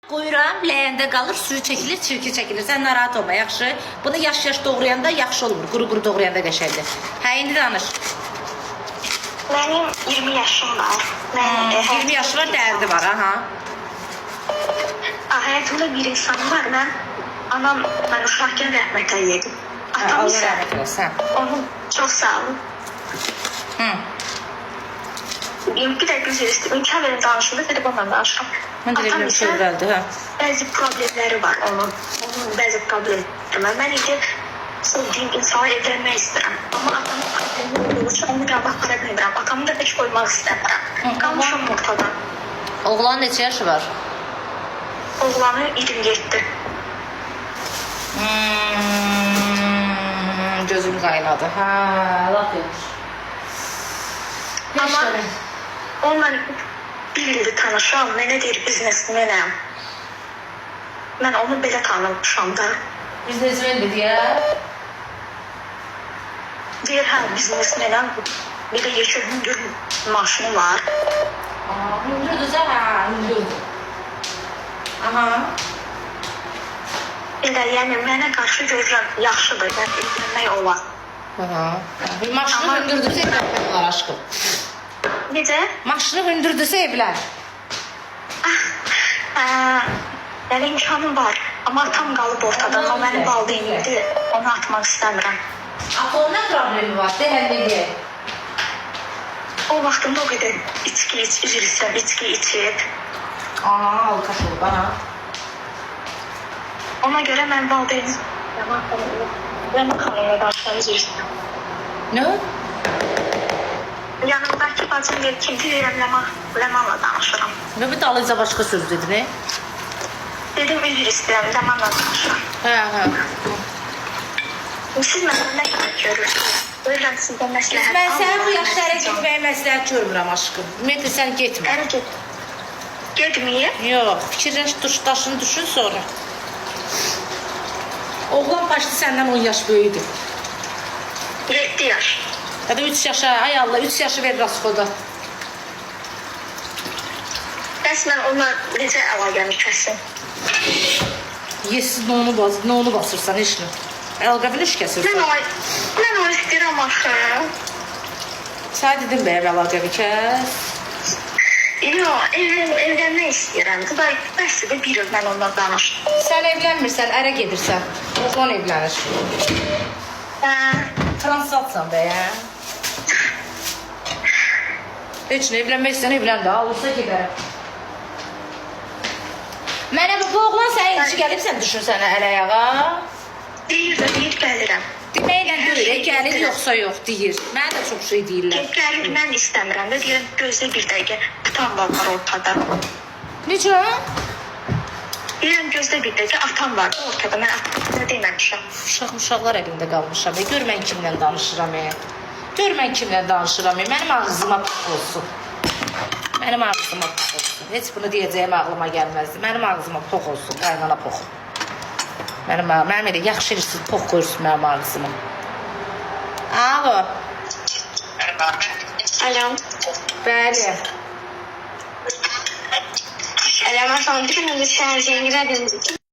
Qoyuram, ləyəndə qalır, suyu çəkilir, çirki çəkilir. Sən narahat olma, yaxşı? Bunu yaş-yaş doğrayanda yaxşı olmur. Quru-quru doğrayanda qəşəngdir. Hə, indi danış. Mənim 20 yaşım var. Mən, 20 yaşı var, dərdi var, aha. Həyatımda bir insan var. Mən anam mən uşaqkən rəhmətə gedib. Hə, Atam Allah isə rəhmət eləsin. onun çox sağ olun. Hı. Bir dəqiqə üzr istəyirəm. İmkan verin danışım da telefonla danışıram. Mən də Atam bilmirəm isə çövrəldi, hə. bəzi problemləri var onun. Onun bəzi problemləri var. Mən indi sevdiyim insana evlənmək istəyirəm. Amma atamın problemi olduğu üçün onu qabaq apara bilmirəm. Atamı da heç qoymaq istəmirəm. Qalmışam ortada. Oğlanın neçə yaşı var? Oğlanı 27. Gözüm qaynadı. Hə, lap yaxşı. Amma onunla bir ildir tanışam. Mənə deyir biznesmenəm. Mən onu belə tanımışam da. Biznesmendir deyə. Deyir hə biznesmenəm. Bir də yekə hündür maşını var. Aa, hündürdür hə, hündürdür. Aha. Elə yəni mənə qarşı görürəm yaxşıdır. Yəni evlənmək olar. Aha. Maşını Amma- hündürdürsə evlənmək olar aşkım. Necə? Maşını hündürdürsə evlən. Hə, yəni imkanım var. Amma atam qalıb ortada. O mənim valideynimdir. Onu atmaq istəmirəm. Axı onun nə problemi var? De həll eləyək. O vaxtında o qədər içki iç, üzr istəyirəm, içki içib. Aha, alkaş olub, aha. Ona görə mən valideynim Ləman xanımla, Ləman xanımla danışıram, üzr istəyirəm. Nə? Yanımdakı bacım deyir, kimdir deyirəm, Ləman, Ləmanla danışıram. Nə bir dalınca başqa söz dedin, e? Dedim, üzr istəyirəm, Ləmanla danışıram. Hə, hə. Siz məndən nə qədər görürsünüz? Görürəm sizdən məsləhət. Mən sənin bu almıram, yaşda ərə mən sizdən. getməyə məsləhət görmürəm aşkım. Ümumiyyətlə sən getmə. Ərə get. Getməyim. Yox, fikirləş, duş, daşını düşün sonra. Oğlan başlı səndən 10 yaş böyükdür. 7 yaş. Ya da 3 yaşa, ay Allah, 3 yaşı ver rasxoda. Bəs mən onunla necə əlaqəmi kəsim? Yesiz nonu, bas, nonu basırsan heç nə. Əlaqəni iş Mən kəsirsən. onu, mən onu istəyirəm axı. Sən dedim bəyəm əlaqəni kəs. Yox, evlənmək istəyirəm. Bu da bəsdir də bir il mən onunla danışdım. Sən evlənmirsən, ərə gedirsən. Oğlan evlənir. Hə, Fransızsan bəyəm. Heç nə evlənmək istəyən evlən də, olsa gedərəm. Mənə bu oğlan sənə elçi gəlib sən düşünsən əl ayağa. Deyir də, deyir gəlirəm. Deməklə deyil, gəlir yoxsa yox deyir. Mənə də çox şey deyirlər. Gəlir, mən istəmirəm də deyirəm gözlə bir dəqiqə. Atam var ortada. Necə? Deyirəm gözlə bir dəqiqə atam var ortada. Mən atamı deməmişəm. Uşaq uşaqlar əlində qalmışam. E. Gör mən kimlə danışıram. E. Gör mən kimlə danışıram. E. Mənim ağzıma puf olsun. Mənim ağzıma puf olsun. Heç bunu deyəcəyim ağlıma gəlməzdi. Mənim ağzıma pox olsun, qaynana pox. Mənim elə yaxşı eləyirsiniz, pox qoyursunuz mənim ağzıma. Alo. Alo. Bəli. Alo, mən sana bir gün sən zəng elədim.